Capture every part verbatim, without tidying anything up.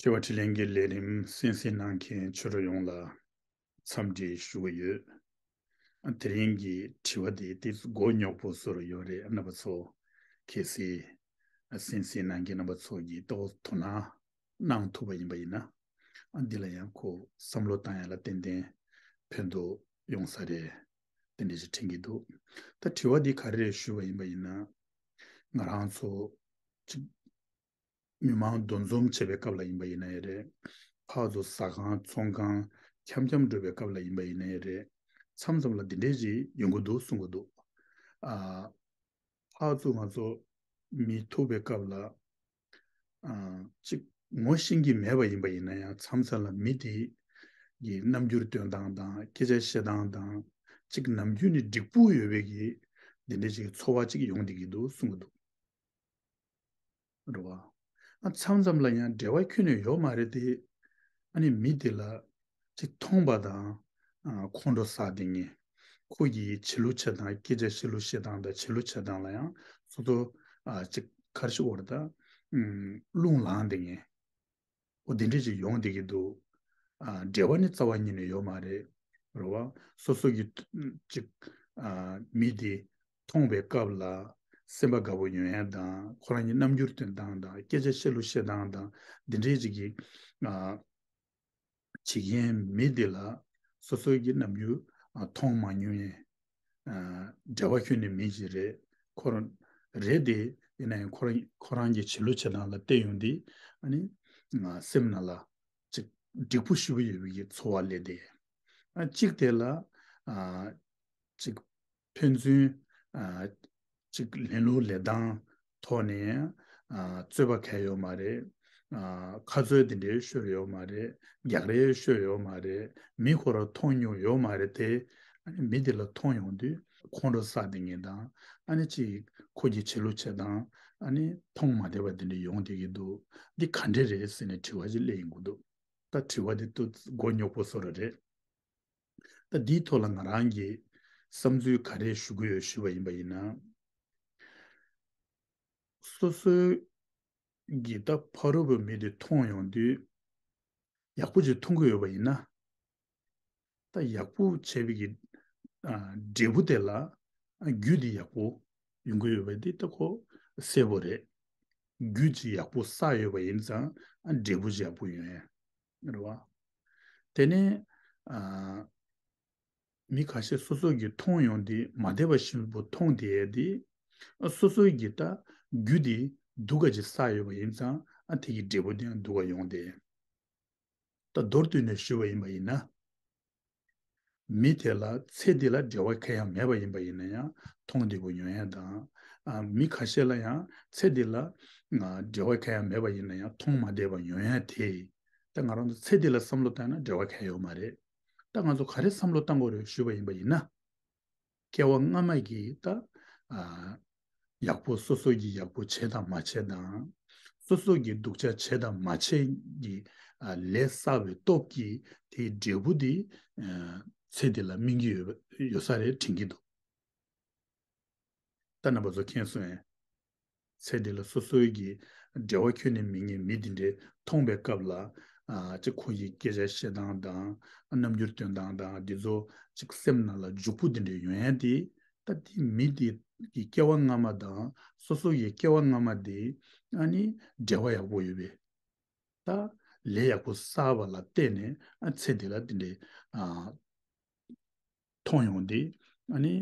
དྲི་བ་དྲིས་ལན་གྱི་ལས་རིམ་གསན་གཟིགས་གནང་མཁན་ཆོས་གྲོགས་ཡོངས་ལ་འཚམས་འདྲི་ཞུ་གི་ཡོད། དེ་རིང་གི་དྲི་བ་དེ་ཏོག་ཙམ་མགོ་རྙོག་པོ་བཟོ་འདྲ་ཡོད་རེད། རྣམ་པ་ཚོ་གལ་སྲིད་གསན་གཟིགས་གནང་མཁན་རྣམ་པ་ཚོ་གིས་ཏོག་ཙམ་དོ་སྣང་གནང་ཐུབ་པ་ཡིན་པ་ཡིན་ན། ཨ་འདི་ལ་ཡང་ཁོ་བསམ་བློ་བཏང་ཡ་ལ་ཏན་ཏན་ཕན་ཐོགས་ཡོང་ས་རེད། དེ་འདྲ་ཞིག་དྲན་གྱི་འདུག་ད་དྲི་བ་འདི་ག་རེ་རེད་ཞུས་པ་ཡིན་པ་ཡིན་ན། ང་རང་ཚོ་གཅིག་མི་མང་འདུ་འཛོམས་བྱེད་པའི་སྐབས་ལ་ཡིན་པ་ཡིན་ནའི་རེད། ཕར་ཚུར་ཟ་ཁང་ཚོང་ཁང་འཁྱམ་འཁྱམ་འགྲོ་བའི་སྐབས་ལ་ཡིན་པ་ཡིན་ནའི་རེད། མཚམས་མཚམས་ལ་འདི་འདྲས་ཞིག་ཡོང་གི་འདུག་གསུང་གི་འདུག་ཨ། ཕར་ཚུར་ང་ཚོ་མི་ཐུག་པའི་སྐབས་ལ། ཨ། གཅིག་ངོ་ཤེས་ཀྱི་མེད་པ་ཡིན་པ་ཡིན་ན་ཡང་མཚམས་མཚམས་ལ་མི་དེ་གི་རྣམ་འགྱུར་སྟོན་སྟངས་དང་སྐད་ཆ་བཤད་སྟངས་དང་གཅིག་ནམ་རྒྱུན་ནས་འགྲིག་པོ་ཡོད་པའི་གི་འདི་འདྲས་ཞིག་ཚོར་བ་གཅིག་ཡོང་བསྡད་ཀྱི་འདུག་གསུང་གི་འདུག་རེད་བ། ཨ་མཚམས་མཚམས་ལ་ཡང་འབྲེལ་བ་ཁྱོན་ནས་ཡོད་མ་རེད་དེ། ཨ་ནི་མི་དེ་ལ་ཅིག་མཐོང་པ་དང་། ཨ་ཁོང་ཁྲོ་ཟ་བསྡད་མཁན། ཁོ་གི་བྱེད་ལུགས་བྱེད་སྟངས་སྐད་ཆ་བཤད་ལུགས་བཤད་སྟངས་དང་བྱེད་ལུགས་བྱེད་སྟངས་ལ་ཡང་སོ་སོ་ཨ་ཅིག་ག་རེ་ཞུ་དགོས་རེད་ད། ཨུམ་རླུང་ལངས་བསྡད་མཁན། འོ་དེ་འདྲས་ཅིག་ཡོང་བསྡད་ཀྱི་འདུག་ཨ་འབྲེལ་བ་ནི་རྩ་བ་ཉིད་ནས་ཡོད་མ་རེད། རེད་བ། སོ་སོ་གི་ཅིག་ཨ་མི་དེ་མཐོང་བའི་སྐབས་ལ་སེམས་པ་དགའ་པོ་ཡོང་ཡ་དང་ཁོ་རང་གི་རྣམ་འགྱུར་སྟོན་སྟངས་དང་སྐད་ཆ་བཤད་ལུགས་བཤད་སྟངས་དང་འདི་འདྲས་ཅིག་གིས་ཨ་བྱེད་མཁན་མི་དེ་ལ་སོ་སོ་གི་རྣམ་འགྱུར་ཨ་མཐོང་མ་མྱོང་ཡས། ཨ་འབྲེལ་བ་ཁྱོན་ནས་མེད་ཅིག་རེད། ཁོ་རང་རེད་དེ། ཡིན་ན་ཡང་ཁོ་རང་ཁོ་རང་གི་བྱེད་ལུགས་བྱེད་སྟངས་ལ་བལྟས་ཡོང་དུས་ཨ་ནི་ང་སེམས་ནང་ལ་ཅིག་འགྲིག་པོ་ཞེ་པོ་ཡོད་པའི་གི་ཚོར་བ་སླེབས་ཏེ། ཨ་གཅིག་དེ་ལ་ཨ་ཅིག་ཕན་ཚུན་ཨ་ཅིག་ལེན་ལུགས་ལེན་སྟངས་ཐོག་ནས་ཨ་རྩོད་པ་གང་ཡང་ཡོད་མ་རེད། ཨ་ཁ་རྩོད་དེ་འདྲའི་ཤོར་ཡོད་མ་རེད། རྒྱག་རེས་ཤོར་ཡོད་མ་རེད། མི་ཁོ་རང་མཐོང་མྱོང་ཡོད་མ་རེད་དེ། ཨ་ནི་མི་དེ་ལ་མཐོང་ཡོང་དུས་ཁོང་ཁྲོ་ཟ་བསྡད་མཁན་དང་། ཨ་ནི་ཅིག་ཁོ་གི་བྱེད་ལུགས་བྱེད་སྟངས་ཨ་ནི་མཐོང་མ་བསྡད་པ་དེ་འདྲ་ཡོང་བསྡད་ཀྱི་འདུག་འདི་ག་འདྲ་རེད་ཟེར་ནས་དྲི་བ་ཅིག་སླེབས་ཡོང་གི་འདུག་ད་དྲི་བ་འདི་ཏོག་ཙམ་མགོ་རྙོག་པོ་བཟོ་འདྲ་རེད། ད་འདིའི་ཐོག་ལ་ང་རང་གིས་བསམ་ཚུལ་ག་རེ་ཞུ་གི་ཡོད་ཞུས་པ་ཡིན་པ་ཡིན་ན། སོ་སོའི་གི་ད་ཕ་རོལ་པོའི་མི་དེ་མཐོང་ཡོང་དུས་ཡག་པོ་ཅིག་མཐོང་གི་ཡོད་པ་ཡིན་ན། ད་ཡག་པོ་བྱས་པའི་གི་ཨ་འབྲས་བུ་དེ་ལ་ཨ་རྒྱུ་དེ་ཡག་པོ་ཡོང་གི་ཡོད་པ་དེ་ད་ཁོ་གསལ་པོ་རེད། རྒྱུ་ཅིག་ཡག་པོ་བསགས་ཡོད་པ་ཡིན་ཙང་ཨ་འབྲས་བུ་ཅིག་ཡག་པོ་ཡོང་ཡ་རེད་བ། དེ་ནས་ཨ་མི་ཁ་ཤས་སོ་སོ་གིས་མཐོང་ཡོང་དུས་མ་བདེ་བ་ཞིག་པོ་མཐོང་བསྡད་ཡ་དེ་ཨ་སོ་སོ་གིས་ད་རྒྱུ་དེ་སྡུག་ག་ཅིག་བསགས་ཡོད་པ་ཡིན་ཙང་ཨ་དེ་གི་འབྲས་བུ་དེ་ཡང་སྡུག་ག་ཡོང་བསྡད། ད་མདོར་བསྡུས་ནས་ཞུས་པ་ཡིན་པ་ཡིན་ན། མི་དེ་ལ་ཚེ་འདི་ལ་འབྲེལ་བ་གང་ཡང་མེད་པ་ཡིན་པ་ཡིན་ན་ཡང་མཐོང་བདེ་པོ་ཡོང་ཡ་དང་། ཨ་མི་ཁ་ཤས་ལ་ཡང་ཚེ་འདི་ལ་ཨ་འབྲེལ་བ་གང་ཡང་མེད་པ་ཡིན་ན་ཡང་མཐོང་མ་བདེ་བ་ཡོང་ཡ་དེ། ད་ང་རང་ཚོ་ཚེ་འདི་ལ་བསམ་བློ་བཏང་ན་འབྲེལ་བ་གང་ཡང་ཡོད་མ་རེད། ད་ང་ཚོ་ག་རེ་བསམ་བློ་བཏང་དགོས་རེད་ཞུས་པ་ཡིན་པ་ཡིན་ན། སྐྱེ་བ་སྔ་མ་གི་ད་ཨ་ཡག་པོ་སོ་སོ་གི་ཡག་པོ་བྱས་དང་མ་བྱས་དང་། སོ་སོ་གི་སྡུག་ཅག་བྱས་དང་མ་བྱས་ཀྱི་ཨ་ལས་བསགས་པའི་སྟོབས་ཀྱིས་དེའི་འབྲས་བུ་དེ་ཨ་ཚེ་འདི་ལ་སྨིན་གྱི་ཡོད་ཡོད་ས་རེད་དྲན་གྱི་འདུག་ད་རྣམ་པ་ཚོ་མཁྱེན་སོང་ངས། ཚེ་འདི་ལ་སོ་སོའི་གི་འབྲེལ་བ་ཁྱོན་ནས་མེད་མཁན་མི་འདི་འདྲས་མཐོང་པའི་སྐབས་ལ། ཨ་ཅིག་ཁོ་ཡི་སྐད་ཆ་བཤད་སྟངས་དང་རྣམ་འགྱུར་སྟོན་སྟངས་དང་འདི་ཚོ་ཅིག་སེམས་ནང་ལ་འཇུག་པོ་འདི་འདྲས་ཡོང་ཡ་དེ། ད་དེ་མི་འདི་གི་སྐྱེ་བ་སྔ་མ་དང་སོ་སོ་ཡི་སྐྱེ་བ་སྔ་མ་དེ་ཨ་ནི་འབྲེལ་བ་ཡག་པོ་ཡོད་པས། ད་ལས་ཡག་པོ་བསགས་པ་ལ་བརྟེན་ནས་ཨ་ཚེ་འདི་ལ་འདི་འདྲས་ཨ། མཐོང་ཡོང་དེ། ཨ་ནི་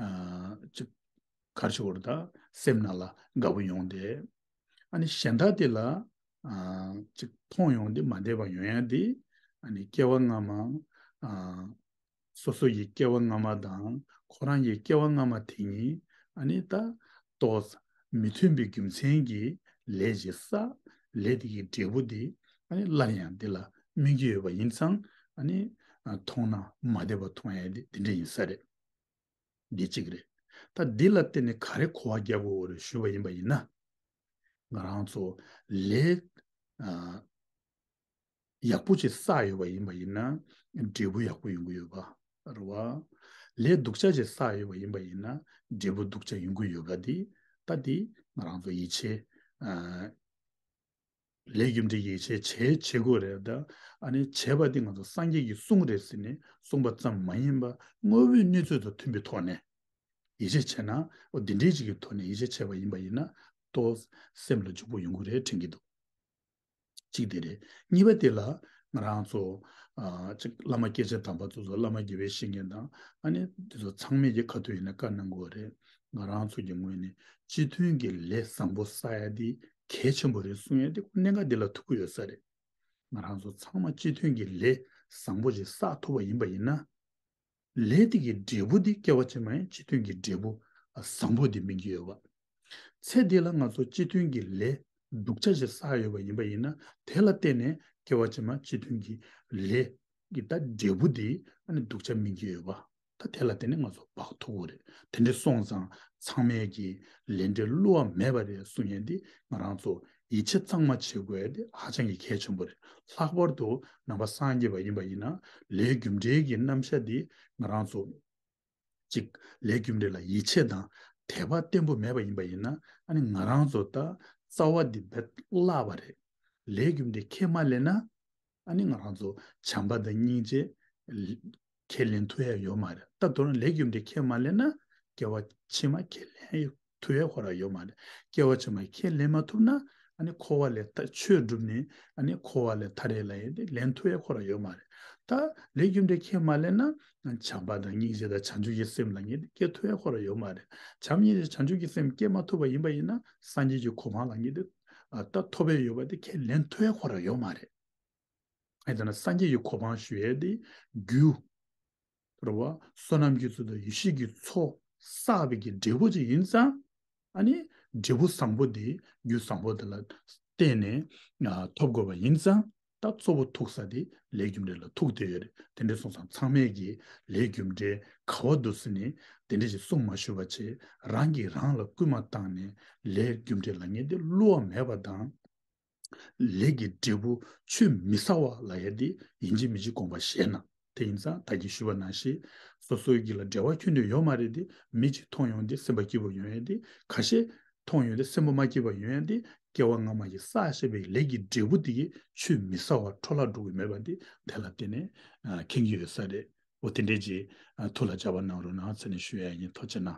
ཨ་ཅིག་ག་རེ་ཞུ་དགོས་རེད་ད། སེམས་ནང་ལ་དགའ་པོ་ཡོང་དེ། ཨ་ནི་གཞན་དག་དེ་ལ་ཨ་ཅིག་མཐོང་ཡོང་དེ་མ་བདེ་བ་ཡོང་ཡ་དེ། ཨ་ནི་སྐྱེ་བ་སྔ་མ་ཨ་སོ་སོ་ཡི་སྐྱེ་བ་སྔ་མ་དང་ཁོ་རང་གི་སྐྱེ་བ་སྔ་མ་དེ་གཉིས་ཨ་ནི་ད་ཏོག་ཙམ་མི་མཐུན་པའི་རྒྱུ་མཚན་གྱིས་ལས་ཅིག་བསགས། ལས་དེ་གི་འབྲས་བུ་དེ་ཨ་ནི་སླར་ཡང་དེ་ལ་སྨིན་གྱི་ཡོད་པ་ཡིན་ཙང་ཨ་ནི་ཨ་མཐོང་ན་མ་བདེ་བ་མཐོང་ཡ་དེ་དེ་འདྲ་ཡིན་ས་རེད། འདི་གཅིག་རེད། ད་འདི་ལ་བརྟེན་ནས་ག་རེ་གོ་བ་རྒྱག་དགོས་རེད་ཞུས་པ་ཡིན་པ་ཡིན་ན། ང་རང་ཚོ་ལས་ཨ་ཡག་པོ་ཅིག་བསགས་ཡོད་པ་ཡིན་པ་ཡིན་ན་འབྲས་བུ་ཡག་པོ་ཡོང་གི་ཡོད་པ་རེད་བ། ལས་སྡུག་ཅག་ཅིག་བསགས་ཡོད་པ་ཡིན་པ་ཡིན་ན་འབྲས་བུ་སྡུག་ཅག་ཡོང་གི་ཡོད་པ་འདི། ད་འདི་ང་རང་ཚོ་ཡིད་ཆེས་ཨ་ ལས་རྒྱུ་འབྲས་ཡིད་ཆེས་བྱེད་བྱེད་དགོས་རེད་ད། ཨ་ནི་བྱས་པ་དེ་ང་ཚོ་སངས་རྒྱས་ཀྱིས་གསུངས་རེད་ཟེར་ནས་གསུངས་པ་ཙམ་མ་ཡིན་པ་དངོས་པོའི་གནས་ཚུལ་དང་མཐུན་པའི་ཐོག་ནས་ཡིད་ཆེས་བྱས་ན། འོ་འདི་འདྲའི་ཅིག་གི་ཐོག་ནས་ཡིད་ཆེས་བྱས་པ་ཡིན་པ་ཡིན་ན་ཏོག་སེམས་ལ་འཇུག་པོ་ཡོང་གི་རེད་དྲན་གྱི་འདུག་གཅིག་དེ་རེད། གཉིས་པ་དེ་ལ་ང་རང་ཚོ་ཨ་ཅིག་བླ་མ་སྐྱེས་ཆེན་དམ་པ་ཚོ་ཚོ་བླ་མ་དགེ་བའི་བཤེས་གཉེན་དང་ཨ་ནི་དེ་ཚོ་ཚང་མས་ཀྱི་ཁ་ཐུག་ཡིན་ན་བཀའ་གནང་དགོས་རེད། ང་རང་ཚོ་གི་ངོས་ནས་སྤྱི་མཐུན་གྱི་ལས་བཟང་པོ་བསགས་ཡ་དེ་གལ་ཆེན་པོ་རེད་གསུང་ཡ་དེ་གནད་འགག་འདི་ལ་ཐུག་གི་ཡོད་ས་རེད། ང་རང་ཚོ་ཚང་མ་སྤྱི་མཐུན་གྱི་ལས་བཟང་པོ་ཞིག་བསགས་ཐུབ་པ་ཡིན་པ་ཡིན་ན། ལས་དེ་གི་འབྲས་བུ་དེ་སྐྱེ་བ་ཕྱི་མ་ཡང་སྤྱི་མཐུན་གྱི་འབྲས་བུ་བཟང་པོ་དེ་སྨིན་གྱི་ཡོད་པ། ཚེ་འདི་ལ་ང་ཚོ་སྤྱི་མཐུན་གྱི་ལས་སྡུག་ཅག་ཞིག་བསགས་ཡོད་པ་ཡིན་པ་ཡིན་ན་དེ་ལ་བརྟེན་ནས་སྐྱེ་བ་ཕྱི་མ་སྤྱི་མཐུན་གྱི་ལས་ཀྱི་ད་འབྲས་བུ་དེ་ཨ་ནི་སྡུག་ཅག་སྨིན་གྱི་ཡོད་པ། ད་དེ་ལ་བརྟེན་ནས་ང་ཚོ་འབག་ཐུབ་ཀྱི་རེད། དེ་འདྲ་སོང་ཙང་ཚང་མས་ཀྱི་ལས་འབྲས་བསླུ་བ་མེད་པ་རེད་གསུང་ཡས་འདི་ང་རང་ཚོ་ཡིད་ཆེས་གཙང་མ་བྱེད་དགོས་ཡས་འདི་ཧ་ཅང་གི་གལ་ཆེན་པོ་རེད། ལྷག་པར་དུ་ནང་པ་སངས་རྒྱས་པ་ཡིན་པ་ཡིན་ན་ལས་རྒྱུ་འབྲས་ཀྱི་རྣམ་གཞག་འདི་ང་རང་ཚོ་གཅིག་ལས་རྒྱུ་འབྲས་ལ་ཡིད་ཆེས་དང་དད་པ་བརྟན་པོ་མེད་པ་ཡིན་པ་ཡིན་ན་ཨ་ནི་ང་རང་ཚོ་ད་རྩ་བ་འདི་བེད་བརླག་པ་རེད། ལས་རྒྱུ་འབྲས་ཁས་མ་ལེན་ན་ཨ་ནི་ང་རང་ཚོ་བྱམས་པ་དང་སྙིང་རྗེ་ཁས་ལེན་ཐུབ་ཡ་ཡོད་མ་རེད། ད་དོན་ལས་རྒྱུ་འབྲས་ཁས་མ་ལེན་ན་སྐྱེ་བ་ཕྱི་མ་ཁས་ལེན་ཐུབ་ཡ་ཁོ་རང་ཡོད་མ་རེད། སྐྱེ་བ་ཕྱི་མ་ཁས་ལེན་མ་ཐུབ་ན་ཨ་ནི་འཁོར་བ་ལས་ཐར་ཆོས་བསྒྲུབས་ནས་ཨ་ནི་འཁོར་བ་ལས་ཐར་ཡ་ལ་ཡིན་ཏེ་ལེན་ཐུབ་ཡ་ཁོ་རང་ཡོད་མ་རེད། ད་ལས་རྒྱུ་འབྲས་ཁས་མ་ལེན་ན་བྱམས་པ་དང་སྙིང་རྗེ་དང་བྱང་ཆུབ་ཀྱི་སེམས་ལ་ངེས་ཏེ་སྐྱེ་ཐུབ་ཡ་ཁོ་རང་ཡོད་མ་རེད། བྱམས་སྙིང་རྗེ་བྱང་ཆུབ་ཀྱི་སེམས་སྐྱེ་མ་ཐུབ་པ་ཡིན་པ་ཡིན་ན་སངས་རྒྱས་ཀྱི་གོ་འཕང་ལ་ངེས་ཏེ་ད་ཐོབ་པ་ཡོད་པ་དེ་ཁས་ལེན་ཐུབ་ཡ་ཁོ་རང་ཡོད་མ་རེད། ཨེ་ད་ན་སངས་རྒྱས་ཀྱི་གོ་འཕང་ཞུ་ཡས་དེ་རྒྱུ་རེད་བ། བསོད་ནམས་ཀྱི་ཚོགས་དང་ཡེ་ཤེས་ཀྱི་ཚོགས་བསགས་པའི་གི་འབྲས་བུ་ཅིག་ཡིན་ཙང་ཨ་ནི་འབྲས་བུ་བཟང་པོ་དེ་རྒྱུ་བཟང་པོ་དེ་ལ་བརྟེན་ནས་ཐོབ་དགོས་པ་ཡིན་ཙང་ད་གཙོ་བོ་ཐུག་ས་དེ་ལས་རྒྱུ་འབྲས་ལ་ཐུག་བསྡད་ཡོད་རེད། དེ་འདྲ་སོང་ཙང་ཚང་མས་ཀྱི་ལས་རྒྱུ་འབྲས་ག་བ་འདུག་ཟེར་ནས་དེ་འདྲ་ཞིག་གསུང་མ་ཞུ་བ་བྱས་རང་གིས་རང་ལ་སྐུལ་མ་བཏང་ནས་ལས་རྒྱུ་འབྲས་ལ་ངེས་ཏེ་བསླུ་བ་མེད་པ་དང་། ལས་ཀྱི་འབྲས་བུ་ཆུད་མི་ཟ་བ་ལ་ཡ་དེ་ཡིན་གཅིག་མིན་གཅིག་དགོངས་པ་བཞེས་ན། དེ་ཡིན་ཙང་ད་གིན་ཞུས་པ་ནང་བཞིན་སོ་སོའི་གི་ལ་འབྲེལ་བ་ཁྱོན་ནས་ཡོད་མ་རེད་དེ། མི་གཅིག་མཐོང་ཡོང་དེ་སེམས་པ་སྐྱིད་པོ་ཡོང་ཡ་དེ། ཁ་ཤས་མཐོང་ཡོང་དེ་སེམས་པ་མ་སྐྱིད་པ་ཡོང་ཡ་དེ་སྐྱེ་བ་སྔ་མ་ཡི་བསགས་བཞག་པའི་ལས་ཀྱི་འབྲས་བུ་དེ་གི་ཆུད་མི་ཟ་བ་འཕྲོ་བརླག་འགྲོ་གི་མེད་པ་དེ་དེ་ལ་བརྟེན་ནས་མཁྱེན་གྱི་ཡོད་ས་རེད། འོ་དེ་འདྲས་ཀྱི་ཐུགས་ལ་འཇགས་པ་གནང་རོགས་གནང་ཟེར་ནས་ཞུ་ཡ་ཡིན། ཐུགས་རྗེ་གནང་།